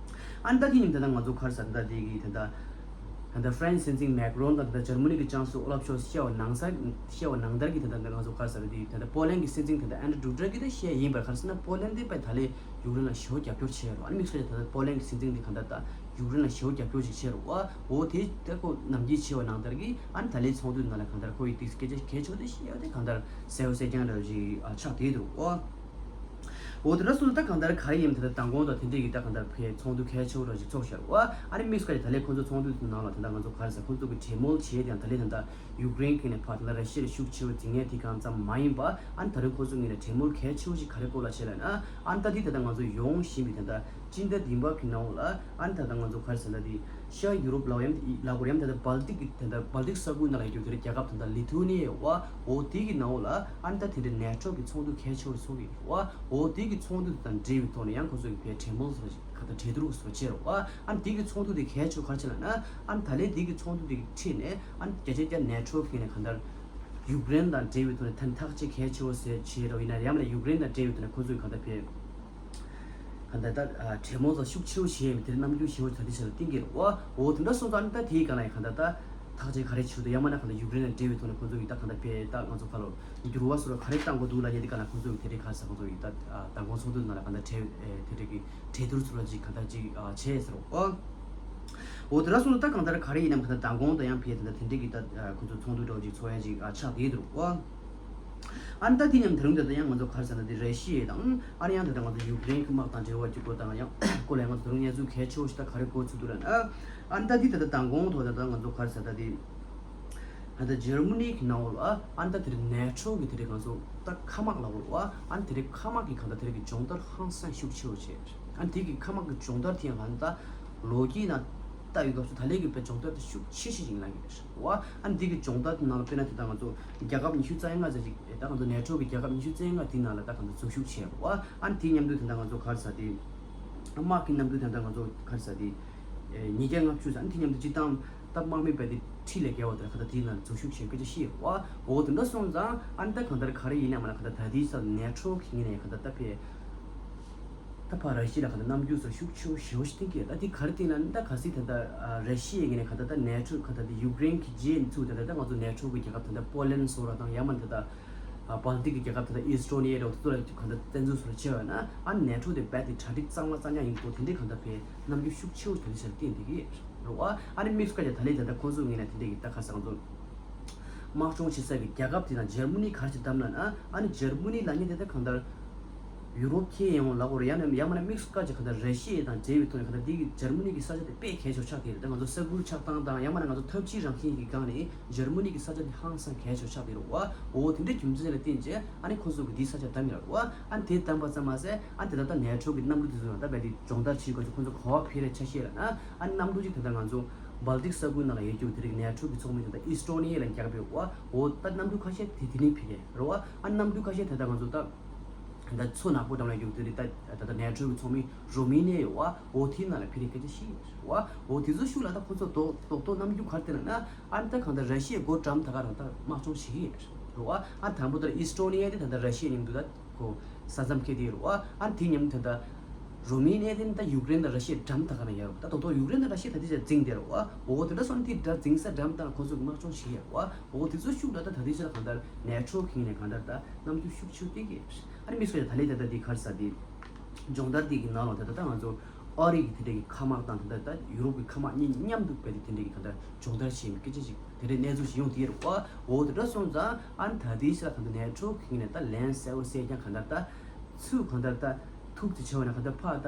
ཨ་ནི་ད་དེ་ཉིན་ད་ལྟ་ང་ཚོ་ག་རེ་ཟེར། ད་ལྟ་དེ་གི་ད་ལྟ་ད་ལྟ་ཧྥ་རན་སི་སྲིད་འཛིན་མེག་རོན་དང་ད་ལྟ་འཇར་མ་ནི་གི་ཅང་སི་ཨོ་ལབ་ཤོལ་ཚི་བཤད་པ་ནང་ས་བཤད་པ་ནང་ལྟར་གྱི་ད་ལྟ་ང་ཚོ་ག་རེ་ཟེར། དེ་ད་ལྟ་པོ་ལན་གི་སྲིད་འཛིན་ད་ལྟ་ཨན་ཌྲུ་ཌུ་ཌ་གིས་ད་བཤད་ཡིན་པར། ག་རེ་ཟེར་ན་པོ་ལན་དེ་དཔེ་ད་ལས་ཡུཀ་རེན་ལ་ཞེ་པོ་རྒྱབ་སྐྱོར་བྱས་རོགས། ཨ་ནི་དམིགས་བསལ་ད་ལྟ་པོ་ལན་གི་སྲིད་འཛིན་དེ་གང་ལྟར་ད་ཡུཀ་རེན་ལ་ཞེ་པོ་རྒྱབ་སྐྱོར་ཞིག་བྱས་རོགས། འོ་དེ་ད་ཁོ་ནམ་རྒྱུན་བྱས་པ་ནང་ལྟར་གྱི་ཨ་ནི་ད་ལས་ཚོགས་འདུ་ནང་ལ་གང་ལྟར་ཁོ་ཡི་དེ་སྐད་ཆ་གལ་ཆེ་བོ་དེ་བཤད་ཡོད་དེ་གང་ལྟར་གསལ་པོ་གསལ་རྐྱང་འདྲ་བོ་ཞིག་ཨ་ཆགས་བསྡད་འདུག་ཨོ། འོ་དེ་འདྲ་སོང་ཙང་ད་གང་ལྟར་ག་རེ་ཡིན་ད་ལྟ་མདང་དགོང་དང་དེ་འདྲས་ཀྱི་ད་གང་ལྟར་ཕའི་ཚོགས་འདུ་གལ་ཆེ་བོ་འདྲ་ཞིག་ཚོགས་ཤར་བ། ཨ་ནི་དམིགས་བསལ་གྱི་ད་ལས་ཁོང་ཚོ་ཚོགས་འདུ་དེ་ནང་ལ་ད་ལྟ་ང་ཚོ་ག་རེ་ཟེར། ཁོང་ཚོ་གི་གྲོས་མོལ་བྱས་ཏེ་ཡང་ད་ལས་ད་ལྟ་ཡུཀ་རེན་གྱི་ནས་ཕར་ད་ལྟ་ར་ཤི་ཡ་ལ་ཤུགས་ཆེ་བོ་འཛིང་མཁན་དེ་གང་ཙམ་མ་ཡིན་པ། ཨ་ནི་ད་རུང་ཁོང་ཚོ་ངོས་ནས་གྲོས་མོལ་གལ་ཆེ་བོ་ཞིག་ག་རེ་སྐོར་ལ་བྱས་ལབ་ན། ཨ་ནི་ད་དེ་ད་ལྟ་ང་ཚོ་ཡོང་བཞིན་པའི་ད་ལྟ་སྤྱི་ཟླ་བདུན་པ་གི་ནང་ལ་ཨ་ནི་ད་ལྟ་ང་ཚོ་ག་རེ་ཟེར་ད་དེ་ཤར་ཡུ་རོབ་ལ་ཡང་ལ་གོ་ཡང་ད་ལྟ་སྦལ་ཏིག་གི་ད་ལྟ་སྦལ་ཏིག་ས་ཁུལ་ནང་ལ་ཡོད་རྒྱུ་དེ་རྒྱལ་ཁབ་ད་ལྟ་ལི་ཐུ་ནི་ཡ་ཡོད་བ། འོ་དེ་གི་ནང་ལ་ཨ་ནི་ད་དེ་འདྲ་ནེ་ཊོ་གི་ཚོགས་འདུ་གལ་ཆེ་བོ་ཚོགས་ཀྱི་ཡོད་བ། འོ་དེ་གི་ཚོགས་འདུ་དང་འབྲེལ་བའི་ཐོག་ནས་ཡང་ཁོ་ཚོ་གི་ཕའི་གྲོས་མོལ་སོགས་ག་ད་གྲོས་བསྡུར་སོགས་བྱས་རོགས་བ། ཨ་ནི་དེ་གི་ཚོགས་འདུ་དེ་གལ་ཆེ་བོ་ག་རེ་བྱས་ལབ་ན། ཨ་ནི་ད་ལས་དེ་གི་ཚོགས་འདུ་དེ་གི་ཁྲིད་ནས་ཨ་ནི་བརྒྱ་ཆ་བརྒྱ་ནེ་ཊོ་གི་ནས་གང་ལྟར་ཡུཀ་རེན་དང་འབྲེལ་བའི་ཐོག་ནས་ཐན་ཐག་གཅོད་གལ་ཆེ་བོ་ཟེར་བྱས་རོགས། ཡིན་ན་ཡང་མིན་ན་ཡུཀ་རེན་དང་འབྲེལ་བའི་ཐོག་ནས་ཁོ་ཚོས་གང་ལྟར་ཕེབས་གང་ལྟར་ད་གྲོས་མོལ་དང་ཤུགས་ཆེ་བོ་བྱས་ཡོད་དེར་རྣམ་འགྱུར་ཞེ་བོ་ད་དེ་ཆ་ལ་བསྟན་གྱི་རེད་བ། འོ་དེ་འདྲ་སོང་ཙང་ཨ་ནི་ད་དེའི་སྒང་ལ་ཡང་གང་ལྟར་ད་ཐག་གཅོད་ག་རེ་བྱེད་དུ་ཡང་མིན་ན་གང་ལྟར་ཡུཀ་རེན་དང་འབྲེལ་བའི་ཐོག་ནས་ཁོ་ཚོ་ཡིས་ད་གང་ལྟར་ཕེབས་ད་ང་ཚོ་ཁ་ལོ་འགྱུར་བ་སོགས་ག་རེ་བཏང་དགོས་འདུག་ལབ་མཁན་དེ་ག་ལ་ཁོ་ཚོ་གིས་དེ་འདྲའི་ག་རེ་ཟེར། ཁོ་ཚོ་གིས་ད་མདང་དགོང་ཚོགས་འདུ་ནང་ལ་གང་ལྟར་གྲོས་དེ་འདྲའི་གི་གྲོས་བསྡུར་ཚུར་ལ་ཅིག་གང་ལྟར་ཅིག་བྱས་ཟེར་རོ། འོ་དེ་འདྲ་སོང་ཙང་ད་གང་ལྟར་ག་རེ་ཡིན་ནམ་གང་ལྟར་མདང་དགོང་དང་ཡང་ཕེབས་ད་ལྟ་དེ་འདྲའི་གི་ད་ཁོ་ཚོ་ཚོགས་འདུ་འདྲ་བོ་ཅིག་ཚོགས་ཡ་ཅིག་ཆགས་བསྡད་འདུག་རོ། ཨ་ནི་ད་དེ་མཉམ་དུ་ད་རུང་ད་ལྟ་ཡང་ང་ཚོ་ག་རེ་ཟེར་ན་དེ་ར་ཤི་ཡ་དང་ཨ་ནི་ཡང་ད་ལྟ་ང་ཚོ་ཡུཀ་རེན་གྱི་དམག་དང་འབྲེལ་བ་གཅིག་པོ་དང་ཡང་སྐོར་ལ་ཡང་ང་ཚོ་ད་རུང་གནས་ཚུལ་གལ་ཆེ་བོ་ཞིག་ད་ག་རེ་གོ་ཚུལ་འདུག་ལབ་ན། ཨ་ནི་ད་དེ་ད་ལྟ་མདང་དགོང་ཐོག་ད་ལྟ་ང་ཚོ་ག་རེ་ཟེར་ད་དེ། ད་ལྟ་འཇར་མ་ནི་གི་ནང་ལ་ཨ་ནི་ད་དེ་རིང་ནེ་ཊོ་གི་དེ་རིང་ང་ཚོ་ད་མཁའ་དམག་ལ་འོར་བ། ཨ་ནི་དེ་རིང་མཁའ་དམག་གི་གང་ལྟར་དེ་རིང་གི་སྦྱོང་བརྡར་ཧང་སང་ཤུགས་ཆེ་བོ་བྱས། ཨ་ནི་དེ་གི་མཁའ་དམག་གི་སྦྱོང་བརྡར་དེ་ཡང་ང་ད་ལོ་རྒྱུས་ནང་ལྟ་ཡི་སྐབས་སུ་ད་ལས་གི་དཔེ་སྦྱོང་བརྡར་དེ་ཤུགས་ཆེ་ཤོས་ཤིག་ཡིན་ལབ་ཀྱི་རེད་བ། ཨ་ནི་དེ་གི་སྦྱོང་བརྡར་དེ་ནང་ལ་དཔེར་ན་དེ་ད་ང་ཚོ་རྒྱལ་ཁབ་ཉི་ཤུ་རྩ་ལྔ་ཙམ་ཞིག་ད་ང་ཚོ་ནེ་ཊོ་གི་རྒྱལ་ཁབ་ཉི་ཤུ་རྩ་ལྔ་དེ་ནང་ལ་ད་གང་ལྟར་འཛུལ་ཞུགས་བྱས་བ། ཨ་ནི་དེ་མཉམ་དུ་དེ་ད་ང་ཚོ་ག་རེ་ཟེར་དེ། དམག་གི་མཉམ་དུ་དེ་ད་ང་ཚོ་ག་རེ་ཟེར་དེ། ཉིས་བརྒྱ་ལྔ་བཅུ་ཙམ། ཨ་ནི་དེ་མཉམ་དུ་སྤྱི་བཏང་ད་དམག་མི་དཔེ་དེ་ཁྲི་ལས་བརྒལ་བ་དེ་ག་ད་དེའི་ནང་འཛུལ་ཞུགས་བྱེད་དགོས་ཀྱི་ཤེས་བ། འོ་དེ་འདྲ་སོང་ཙང་ཨ་ནི་ད་གང་ལྟར་ག་རེ་ཡིན་ན་མ་ན་ག་ད་ད་དེའི་ས་ནེ་ཊོ་གི་ངོས་ནས་ག་ད་ད་ཕེ་ད་ཕ་ར་ཤི་ལ་ག་ད་རྣམ་འགྱུར་སོགས་ཤུགས་ཆེ་བོ་ཞེ་བོ་ཞིག་བསྟན་གྱི་ཡོད། ད་དེ་ག་རེ་བསྟན་ན་ད་གལ་སྲིད་ད་ད་ར་ཤི་ཡའི་ངོས་ནས་ག་ད་ད་ནེ་ཊོ་ག་ད་ད་ཡུཀ་རེན་གྱི་རྗེས་ནས་ཚུར་ད་ད་ད་ང་ཚོ་ནེ་ཊོ་གི་རྒྱལ་ཁབ་ད་ད་པོ་ལན་སོགས་ར་དང་ཡང་མ་ད་ད། ཨ་སྦལ་ཏིག་གི་རྒྱལ་ཁབ་དེ་དག་ཨི་སི་ཊོ་ནི་ཡ་རེད་བ། དེ་ཚོ་ལ་གང་ལྟར་བཙན་འཛུལ་སོགས་བྱས་པ་ན་ཨ་ནི་ནེ་ཊོ་དེ་རྦད་དེ་གྲ་སྒྲིག་གཙང་མ་གཙང་རྐྱང་ཡིན་འདུག། དེ་འདྲའི་གང་ལྟར་བའི་རྣམ་འགྱུར་ཤུགས་ཆེ་བོ་དེ་འདྲ་ཞིག་བསྟན་བསྡད་ཀྱི་རེད་བ། ཨ་ནི་དམིགས་སུ་བཀར་ཀྱང་ད་ལན་ད་ལྟ་ཁོང་ཚོའི་ངོས་ནས་དེ་འདྲའི་གི་ད་ག་ཟེར་ང་ཚོ་དམག་སྦྱོང་བྱེད་ས་གི་རྒྱལ་ཁབ་དེ་དང་འཇར་མ་ནི་ག་རེ་བྱེད་དམ་ལབ་ན། ཨ་ནི་འཇར་མ་ནི་ལབ་མཁན་དེ་ད་གང་ལྟར་ཡུ་རོབ་ཁྱེད་ཡོང་ལ་གོ་རེད། ཡང་ན་ཡང་མིན་ན་དམིགས་སུ་བཀར་ཀྱང་གང་ལྟར་ར་ཤི་ཡ་དང་འབྲེལ་བའི་ཐོག་ནས་གང་ལྟར་འདི་གི་འཇར་མ་ནི་གི་ས་ཆ་དེ་དཔེ་གལ་ཆེ་བ་ཆགས་ཀྱི་རེད། ད་ང་ཚོ་ས་ཁུལ་ཆགས་སྟངས་དང་ཡང་མིན་ན་ང་ཚོ་འཐབ་ཇུས་རང་བཞིན་གྱི་སྒང་ནས་འཇར་མ་ནི་གི་ས་ཆ་དེ་ཧང་སང་གལ་ཆེ་བ་ཆགས་ཀྱི་རེད་བ། འོ་དེ་འདྲའི་རྒྱུ་མཚན་ལ་བརྟེན་བྱས་ཨ་ནི་ཁོ་ཚོ་གི་འདིའི་ས་ཆ་བདམས་ཡོད་རེད་བ། ཨ་ནི་དེ་བདམས་པ་ཙམ་མ་ཟད་ཨ་ནི་དེ་ལྟར་ད་ནེ་ཊོ་གི་གནམ་གྲུ་དེ་ཚོ་ཡང་ད་རྦད་དེ་སྦྱོང་བརྡར་བྱེད་དགོས་ཚེ་ཁོ་ཚོ་ག་པར་ཕེབས་རེད་ཆ་ཤས་ལ་ན། ཨ་ནི་གནམ་གྲུ་གཅིག་ད་ལྟ་ང་ཚོ་སྦལ་ཏིག་ས་ཁུལ་ནང་ལ་ཡོད་རྒྱུ་དེ་རིགས་ནེ་ཊོ་གི་ཚོགས་མི་དེ་ད་ཨི་སི་ཊོ་ནི་ཡ་ལ་རྒྱག་པའི་བ། འོ་ད་གནམ་གྲུ་ཁ་ཤས་དེ་དེ་ནས་ཕེབས་རེད་བ། ཨ་ནི་གནམ་གྲུ་ཁ་ཤས་ད་ལྟ་ང་ཚོ་ད་ད་མཚོ་ནག་པོ་འགྲམ་ལ་ཡོད་དེ་རིགས་ད་ད་ལྟ་ནེ་ཊོ་གི་ཚོགས་མི་རོ་མེ་ནི་ཡ་ཡོད་བ། འོ་དེའི་ནང་ལ་ཕེབས་རེད་སྐད་ཆ་བཤད་ཡོད་རེད་བ། འོ་དེ་ཚོ་ཤུགས་ལ་ད་ཁོ་ཚོ་རྡོག་རྡོག་རྡོག་གནམ་གྲུ་ག་རེ་བསྟན་ན་ན། ཨ་ནི་ད་གང་ལྟར་ར་ཤི་ཡའི་སྒོ་འགྲམ་ད་ག་རང་ད་དམག་སྦྱོང་བྱེད་ཀྱི་ཡོད་རེད་བ། ཨ་དང་པོ་ད་ཨི་སི་ཊོ་ནི་ཡ་དེ་ད་ལྟ་ར་ཤི་ཡའི་མཉམ་དུ་ད་ཁོ་ས་མཚམས་འཁེལ་དེ་ཡོད་རེད་བ། ཨ་དེ་མཉམ་དུ་ད་ལྟ་རོ་མེ་ནི་ཡ་དེ་ད་ཡུཀ་རེན་དང་ར་ཤི་ཡའི་འགྲམ་ད་ག་རང་ཡོད་རེད་བ། ད་རྡོག་རྡོག་ཡུཀ་རེན་དང་ར་ཤི་ཡ་ད་དེ་ཆ་འཛིང་དེ་རེད་བ། འོ་དེ་འདྲ་སོང་དེ་འདྲ་འཛིང་ས་འགྲམ་ད་ཁོ་ཚོ་གི་དམག་སྦྱོང་བྱེད་ཀྱི་ཡོད་རེད་བ། འོ་དེ་ཚོ་ཤུགས་ལ་ད་ད་དེ་ཆ་ལ་གང་ལྟར་ནེ་ཊོ་གི་ངོས་ནས་གང་ལྟར་ད་རྣམ་འགྱུར་ཤུགས་ཆེ་བསྟན་གྱི་ཡོད་རེད། ཨ་ནི་དམིགས་སུ་ད་ལྟ་ད་ལྟ་དེ་ག་རེ་ཟེར་དེ། སྦྱོང་བརྡར་དེ་གི་ནང་ལ་ད་ལྟ་ད་ང་ཚོ་ཨ་རི་གི་དེ་འདྲ་གི་མཁའ་དམག་དང་ད་ལྟ་ད་ཡུ་རོབ་ཀྱི་མཁའ་དམག་གཉིས་མཉམ་དུ་སྦས་ཏེ་དེ་འདྲ་གི་ད་ལྟ་སྦྱོང་བརྡར་བྱེད་ཡོད་སྐད་ཆ་ཞིག་དེ་འདྲའི་གནས་ཚུལ་ཞིག་ཡོང་དེ་རེད་བ། འོ་དེ་འདྲ་སོང་ཙང་ཨ་ནི་ད་ལྟའི་ཆ་ལ་ད་ལྟ་ནེ་ཊོ་གི་ངོས་ནས་ད་ལན་གསལ་བོ་གསལ་རྐྱང་གང་ལྟར་ད་ཚུར་གང་ལྟར་ད་ཐུག་ཙི་ཆེ་བ་ན་གང་ལྟར་ཕར་ད་ད་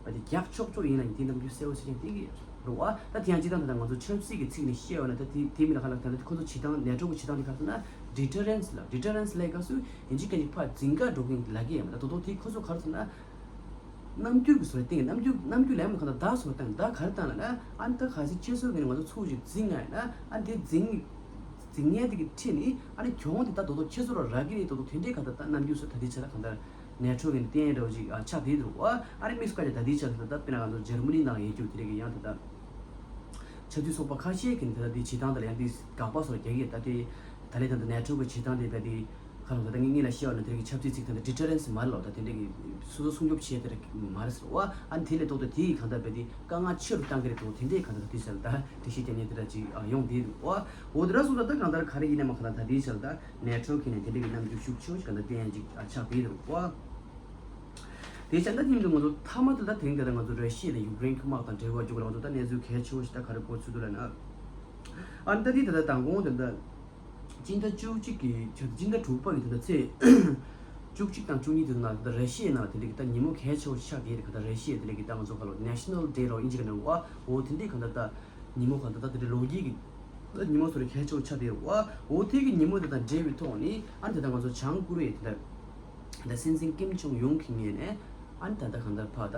དེ་རྒྱག་ཆོག་ཆོག་ཡིན་ན་ཡིན་དེ་རྣམ་འགྱུར་གསལ་བོ་གསལ་རྐྱང་དེ་གི་རེད་བ། ད་དེ་ཡང་སྤྱིར་བཏང་ད་ལྟ་ང་ཚོ་ཆབ་སྲིད་ཀྱི་ཚིག་ནས་བཤད་ཡོད་ན་ད་དེ་དེ་མིན་ན་གང་ལ་ད་ལྟ་ཁོ་ཚོ་བྱེད་སྟངས་ནེ་ཊོ་གི་བྱེད་སྟངས་དེ་ག་རེ་ཟེར་ན་ཌི་ཊར་རེན་སི་ལ་ཌི་ཊར་རེན་སི་ལབ་སྐབས་སུ་ཡིན་གཅིག་མིན་གཅིག་ཕར་འཛིང་ག་འགྲོ་གི་ཡིན་ལབ་ཀྱི་ཡོད་མ་ད་དོ་དོ་དེ་ཁོ་ཚོ་ག་རེ་ཟེར་ན། རྣམ་འགྱུར་གྱི་བཟོ་ལ་བརྟེན། རྣམ་འགྱུར་རྣམ་འགྱུར་ལ་ཡང་གང་ལྟར་བརྡ་བཟོ་ལ་བརྟེན། བརྡ་ག་རེ་བཏང་ལབ་ན། ཨ་ནི་ད་གལ་སྲིད་ཁྱེད་ཚོ་གིས་ང་ཚོ་ཚུར་ཅིག་འཛིང་ང་ཡིན་ན། ཨ་ནི་དེ་འཛིང་འཛིང་མཁན་དེ་གི་ཁྲིད་ནི། ཨ་ནི་གྱོང་དེ་ད་རྡོག་རྡོག་ཁྱེད་ཚོ་ལ་རག་གི་རེད། རྡོག་རྡོག་དེ་འདྲའི་གང་ལྟར་ད་རྣམ་འགྱུར་བཟོ་ད་ལྟའི་ཆ་ལ་གང་ལྟར་ནེ་ཊོ་གི་ནི་བསྟན་ཡ་འདྲ་བོ་ཅིག་ཨ་ཆགས་བསྡད་འདུག་པ། ཨ་ནི་དམིགས་སུ་བཀར་ཏེ་ད་ལྟའི་ཆ་ལ་ད་ལྟ་དཔེར་ན་ང་ཚོ་འཇར་མ་ནི་ནང་ཡོད་རྒྱུ་དེ་རིགས་ཀྱི་ཡང་ད་ལྟ་ཆབ་སྲིད་ཚོགས་པ་ཁ་ཤས་ཀྱིས་ད་ལྟ་དེ་བྱེད་སྟངས་དེ་ལ་ཡང་དེ་དགག་པ་སོགས་རྒྱག་གི་ཡོད། ད་དེ་ད་ལྟའི་ད་ལྟ་ནེ་ཊོ་གི་བྱེད་སྟངས་དེ་བས་དེ་ཁ་ལོ་ད་ལྟ་ངས་ངས་ལ་བཤད་པ་ན་དེ་རིགས་ཆབ་སྲིད་ཅིག་ད་ལྟ་ཌི་ཊར་རེན་སི་མ་རེད་ལོ། ད་དེ་འདྲ་གི་སོ་སོ་སྲུང་སྐྱོབ་བྱེད་དེ་རེད་མ་རེད་ཟེར་བ། ཨ་ནི་དེ་ལས་ལྡོག་སྟེ་དེ་ཡི་གང་ལྟར་བས་དེ་དཀའ་ངལ་ཆེ་རུ་བཏང་གི་རེད་འདུག་དེ་འདྲའི་གང་ལྟར་དེ་ཆ་ལ་ད་འགྲེལ་བཤད་རྒྱག་མཁན་དེ་འདྲ་ཅིག་ཡོང་བསྡད་འདུག་པ། འོ་དེ་འདྲ་སོང་ཙང་ད་གང་ལྟར་ག་རེ་ཡིན་ནའི་མ་གང་ལྟར་ད་དེའི་ཆ་ལ་ད་ནེ་ཊོ་གི་ནས་དེ་འདྲ་གི་རྣམ་འགྱུར་ཤུགས་ཆེ་བོ་ཞིག་གང་ལྟར་བསྟན་ཡ་ཅིག་ཆགས་བསྡད་འདུག་པ། དེ་བྱས་ན་ད་མཉམ་དུ་ང་ཚོ་མཐའ་མ་དེ་ད་དེ་རིང་ད་ལྟ་ང་ཚོ་ར་ཤི་ཡ་དང་ཡུཀ་རེན་གྱི་དམག་དང་འབྲེལ་བ་འཇོག་ལ་ང་ཚོ་ད་གནས་ཚུལ་གལ་ཆེ་བོ་ཞིག་ད་ག་རེ་གོ་ཚུལ་འདུག་ལབ་ན། ཨ་ནི་ད་དེ་ད་ལྟ་དང་གོང་དེ་ད་སྤྱི་ཟླ་བཅུ་གཅིག་གི་ཆ་སྤྱི་ཟླ་དྲུག་པ་གི་ད་ལྟ་ཚེས་བཅུ་གཅིག་དང་བཅུ་གཉིས་དེ་ནང་ད་ལྟ་ར་ཤི་ཡའི་ནང་ལ་དེ་འདྲ་གི་ད་ཉིན་མོ་གལ་ཆེ་བོ་ཞིག་ཆགས་བསྡད་རེད། ག་ད་ར་ཤི་ཡ་དེ་འདྲ་གི་ད་ང་ཚོ་ག་ལོ་ནེ་ཤ་ནལ་ཌེ་ལོ་ཨིན་ཇི་ག་ནས་བ་འོ་དེ་འདྲའི་ག་ད་ད་ཉིན་མོ་གང་ལྟར་ད་དེ་འདྲའི་ལོ་རྒྱུས་ཀྱི་ཉིན་མོ་སོགས་རེ་གལ་ཆེ་བོ་ཆགས་བསྡད་ཡོད་པ། འོ་དེ་གི་ཉིན་མོ་དེ་དང་འབྲེལ་བའི་ཐོག་ནས་ཨ་ནི་ད་ལྟ་ང་ཚོ་བྱང་ཀོ་རི་ཡའི་དེ་འདྲ་ད་སྲིད་འཛིན་ཀིམ་ཇོང་ཡུང་གི་ངོས་ནས་ཨ་ནི་ད་ལྟ་གང་ལྟར་ཕར་ད་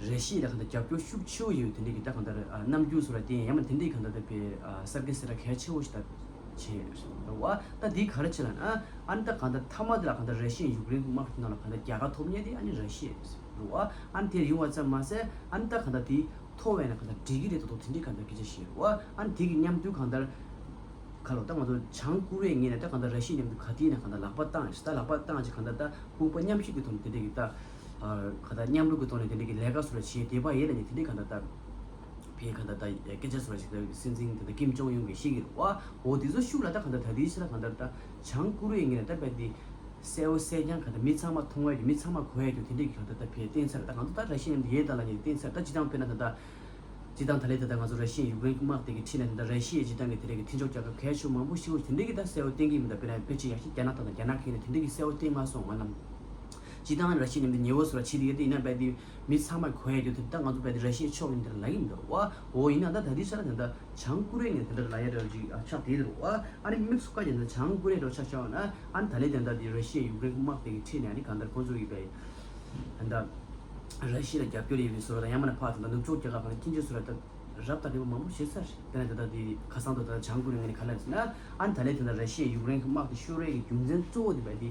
ར་ཤི་ཡ་ལ་གང་ལྟར་རྒྱབ་སྐྱོར་ཤུགས་ཆེ་བོ་ཡོད་དེ་འདྲ་གི་ད་གང་ལྟར་ཨ་རྣམ་འགྱུར་སོགས་ལ་བརྟེན་ཡང་མ་དེ་འདྲའི་གང་ལྟར་ད་དཔེ་ཨ་གསར་བརྗེ་ཟེར་ཡ་གལ་ཆེ་བོ་ཞིག་ད་བྱས་ཡོད་རེད་བ། ད་འདི་ག་རེ་བྱས་ལབ་ན། ཨ་ནི་ད་གང་ལྟར་མཐའ་མ་དེ་ལ་གང་ལྟར་ར་ཤི་ཡ་ཡུཀ་རེན་དམག་གི་ནང་ལ་གང་ལྟར་རྒྱལ་ཁ་ཐོབ་མཁན་དེ་ཨ་ནི་ར་ཤི་ཡ་རེད་བ། ཨ་ནི་དེར་ཡོང་བ་ཙམ་མ་ཟད་ཨ་ནི་ད་གང་ལྟར་དེ་ཐོབ་པ་ཡིན་ན་གང་ལྟར་འགྲིག་གི་རེད་འདུག་དེ་འདྲའི་གང་ལྟར་སྐད་ཆ་བཤད་རེད་བ། ཨ་ནི་དེ་གི་མཉམ་དུ་གང་ལྟར་ག་ལོ་ད་ང་ཚོ་བྱང་ཀོ་རི་ཡའི་ངོས་ནས་ད་གང་ལྟར་ར་ཤི་ཡའི་མཉམ་དུ་ག་དུས་ཡིན་ན་གང་ལྟར་ལག་པ་བཏང་ཡོད། ད་ལག་པ་བཏང་ཅིག་གང་ལྟར་ད་དཔུང་པ་མཉམ་གཤིབ་ཀྱི་ཐོག་ནས་དེ་འདྲའི་གི་ད་གང་ལྟར་མཉམ་རུབ་ཀྱི་ཐོག་ནས་དེ་འདྲའི་གི་ལས་ཀ་སོགས་ལ་བྱེད་བསྡད་པ་ཡིན་ལབ་ནས་དེ་འདྲའི་གང་ལྟར་ད་ཕའི་གང་ལྟར་ད་སྐད་ཆ་སོགས་ལ་ཞིག་ད་སྲིད་འཛིན་དེ་འདྲ་ཀིམ་ཇོང་ཡུང་གིས་བཤད་ཀྱི་རེད་བ། འོ་དེ་ཚོ་ཤུགས་ལ་ད་གང་ལྟར་ད་དེའི་ཕྱིར་ད་གང་ལྟར་ད་བྱང་ཀོ་རི་ཡའི་ངོས་ནས་ད་དཔེ་དེ་གསལ་བོ་གསལ་རྐྱང་གང་ལྟར་མི་ཚང་མ་མཐོང་བ་ཡོད་རྒྱུ། མི་ཚང་མ་གོ་ཡ་རྒྱུ་དེ་འདྲའི་གི་གང་ལྟར་ད་ཕའི་བསྟན་ཚར། ད་གང་ལྟར་ད་ར་ཤི་ཡ་མཉམ་དུ་ཡོད་ད་ལབ་ནས་བསྟན་ཚར། ད་སྤྱིར་བཏང་དཔེར་ན་ད་ད་སྤྱིར་བཏང་ད་ལས་ད་ལྟ་ང་ཚོ་ར་ཤི་ཡ་ཡུཀ་རེན་གྱི་དམག་དེ་གི་ཁྲིད་ནས་ད་ལྟ་ར་ཤི་ཡའི་སྤྱིར་བཏང་གི་དེ་རིགས་ཀྱི་མཐུན་ཕྱོགས་རྒྱལ་ཁབ་གལ་ཆེ་མང་པོ་ཞིག་དེ་འདྲའི་གི་ད་གསལ་བོ་བསྟན་གྱི་མི་འདུག་དཔེར་ན་ཕལ་ཆེར་ཡག་ཤོས་རྒྱ་ནག་དང་། རྒྱ་ནག་གི་ནས་དེ་འདྲའི་གི་གསལ་བོ་བསྟན་མ་སོང་ང་ལ། སྤྱིར་བཏང་ར་ཤི་ཡ་མཉམ་དུ་ཉེ་བོ་སོགས་ལ་བྱེད་དེ་ཡོད་དེ་ཡིན་ན་རྦད་དེ་མི་ཚང་མས་གོ་ཡ་རྒྱུ་དེ་ད་ང་ཚོ་རྦད་དེ་ར་ཤི་ཡའི་ཕྱོགས་ཡིན་དེ་ལབ་ཀྱི་མི་འདུག་བ། འོ་ཡིན་ན་ད་ད་དེ་ཆ་ལ་ད་ད་བྱང་ཀོ་རི་ཡ་ནས་དེ་འདྲ་ལབ་ཡ་འདྲ་བོ་ཅིག་ཆགས་བསྡད་འདུག་བ། ཨ་ནི་དམིགས་སུ་བཀར་ཡ་ད་བྱང་ཀོ་རི་ཡ་འདྲ་བོ་ཆ་བཞག་ན་ཨ་ནི་ད་ལས་དེ་འདྲ་དེ་ར་ཤི་ཡ་ཡུཀ་རེན་དམག་དེ་གི་ཁྲིད་ནས་ཨ་ནི་གང་ལྟར་ཁོང་ཚོ་གི་རྦད་ད་ད་ར་ཤི་ཡ་ལ་རྒྱབ་སྐྱོར་ཡོད་པའི་བཟོ་འདྲ་དང་། ཡང་མིན་ན་ཕར་ད་ད་ནུབ་ཕྱོགས་རྒྱལ་ཁབ་ཁག་ནས་སྐྱིན་ཆུ་བཟོ་འདྲ་ད་རབ་དང་རིམ་པ་མང་པོ་བྱས་ཚར། དེ་ནས་ད་ལྟ་དེ་ཁ་སང་དུ་ད་ལྟ་བྱང་ཀོ་རི་ཡའི་ངོས་ནས་ག་རེ་ལབ་ཟེར་ན། ཨ་ནི་ད་ལན་དེ་འདྲ་ར་ཤི་ཡས་ཡུཀ་རེན་གྱི་དམག་དེ་ཤོར་བའི་གི་རྒྱུ་མཚན་གཙོ་བོ་དེ་བས་དེ་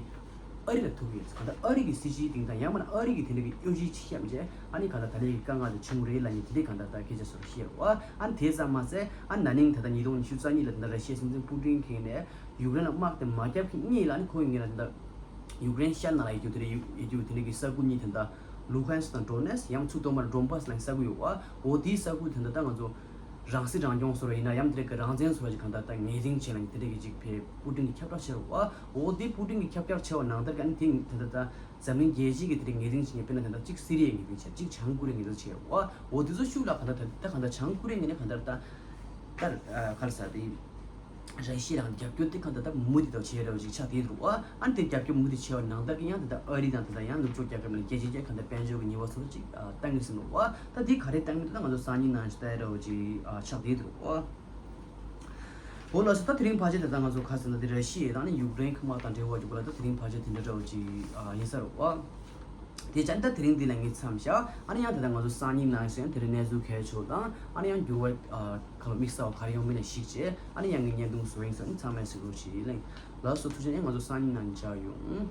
ཨ་རི་ལ་ཐུག་ཡོད། གང་ལྟར་ཨ་རི་གི་སྲིད་ཇུས་སྟེང་དང་། ཡང་མིན་ན་ཨ་རི་གི་དེ་འདྲ་གི་གཡོ་ཇུས་ཆེ་ཡམ་བྱས། ཨ་ནི་གང་ལྟར་ད་ལན་གི་དཀའ་ངལ་དེ་བྱུང་རེད་ལབ་ནས་དེ་འདྲའི་གང་ལྟར་ད་སྐད་ཆ་སོགས་བཤད་རོགས། ཨ་ནི་དེ་ཙམ་མ་ཟད་ཨ་ནི་ན་ནིང་ད་ལྟ་ཉིས་སྟོང་ཉི་ཤུ་རྩ་གཉིས་ལ་ད་ལྟ་ར་ཤི་ཡའི་སྲིད་འཛིན་པུ་ཏིན་གྱིས་ནས་ཡུཀ་རེན་ལ་དམག་དེ་མ་བརྒྱབ་ཀྱི་སྔོན་ལ་ཨ་ནི་ཁོང་གིས་ངས་ལ་ད་ལྟ་ཡུཀ་རེན་ཤར་ནང་ལ་ཡོད་རྒྱུ་དེ་འདྲ་ཡོད་རྒྱུ་དེ་འདྲ་གི་ས་ཁུལ་གཉིས་དེ་འདྲ། ལུ་ཧན་སི་དང་ཌོ་ནེ་སི། ཡང་ཚུར་གཏོང་མར་ཌོན་པཱ་སི་ལབ་ས་ཁུལ་ཡོད་བ། འོ་དེའི་ས་ཁུལ་དེ་འདྲ་ད་ང་ཚོ་རང་སྲིད་རང་སྐྱོང་སོགས་ཡིན་ན་ཡང་དེ་འདྲ་གི་རང་བཙན་སོགས་ཀྱི་གང་ལྟར་ད་ངོས་འཛིན་བྱེད་ལ་དེ་འདྲ་གི་ཅིག་ཕེ་པུ་ཏིན་གྱིས་ཁྱབ་བསྒྲགས་བྱས་རོགས་བ། འོ་དེ་པུ་ཏིན་གྱིས་ཁྱབ་བསྒྲགས་བྱས་པ་ནང་ལྟར་གྱི་ཨ་ནི་དེ་དེ་འདྲ་ད་འཛམ་གླིང་རྒྱལ་སྤྱིའི་གི་དེ་འདྲ་ངོས་འཛིན་བྱེད་མཁན། དཔེར་ན་དེ་འདྲ་གཅིག་སི་རི་ཡའི་ངོས་འཛིན་བྱས། གཅིག་བྱང་ཀོ་རི་ཡའི་ངོས་འཛིན་བྱས་རོགས་བ། འོ་དེ་ཚོ་ཤུགས་ལ་གང་ལྟར་ད་ད་གང་ལྟར་བྱང་ཀོ་རི་ཡའི་ངོས་ནས་གང་ལྟར་ད་ད་ག་རེ་ཟེར་དེ། ར་ཤི་ཡ་ལ་རྒྱབ་སྐྱོར་དེ་གང་ལྟར་ད་མུ་མཐུད་དུ་བྱེད་རོགས་ཅིག་ཆགས་བསྡད་འདུག་བ། ཨ་ནི་དེ་རྒྱབ་སྐྱོར་མུ་མཐུད་བྱས་པ་ནང་ལྟར་གྱི་ཡང་དེ་ལྟར་ཨ་རི་དང་དེ་ལྟར་ཡང་ནུབ་ཕྱོགས་རྒྱལ་ཁབ་ནས་རྒྱལ་སྤྱིའི་རྒྱལ་ཁབ་དང་དཔལ་འབྱོར་གྱི་ཉེས་པ་ཚོ་ཅིག་བཏང་གི་ཟིན་འདུག་བ། ད་དེ་ག་རེ་བཏང་གི་འདུག་ད་ང་ཚོ་སང་ཉིན་ནང་ཞིག་ལྟ་ཡ་འདྲ་བོ་ཅིག་ཆགས་བསྡད་འདུག་བ། འོ་ལགས་སོ། ད་དེ་རིང་ཕལ་ཆེར་དེ་ལྟར་ང་ཚོ་ཁ་སང་ད་དེ་ར་ཤི་ཡ་དང་ནི་ཡུཀ་རེན་གྱི་དམག་དང་འབྲེལ་བ་ཅིག་གོ་ལ་ད་དེ་རིང་ཕལ་ཆེར་དེ་འདྲ་འདྲ་བོ་ཅིག་ཡིན་ས་རེད་བ། དེ་བྱས་ད་དེ་རིང་འདི་ལ་ངས་མཚམས་བཞག་ཨ་ནི་ཡང་དེ་ལྟར་ང་ཚོ་སང་ཉིན་ནང་བཞིན་དེ་རིང་གནས་ཚུལ་གལ་ཆེ་བ་དང་ཨ་ནི་ཡང་འགྱུར་བ་ཨ་གང་ལ་དམིགས་བསལ་བ་ག་རེ་ཡོང་མིན་ལ་གཞིགས་བྱས། ཨ་ནི་ཡང་ངས་བརྙན་ཐུང་བཟོ་ཡིན་ས། ཨ་ནི་ཚང་མས་གཟིགས་རོགས་བྱེད། ལགས་སོ། ཐུགས་རྗེ་ཆེ། ང་ཚོ་སང་ཉིན་ནང་མཇལ་ཡོང་།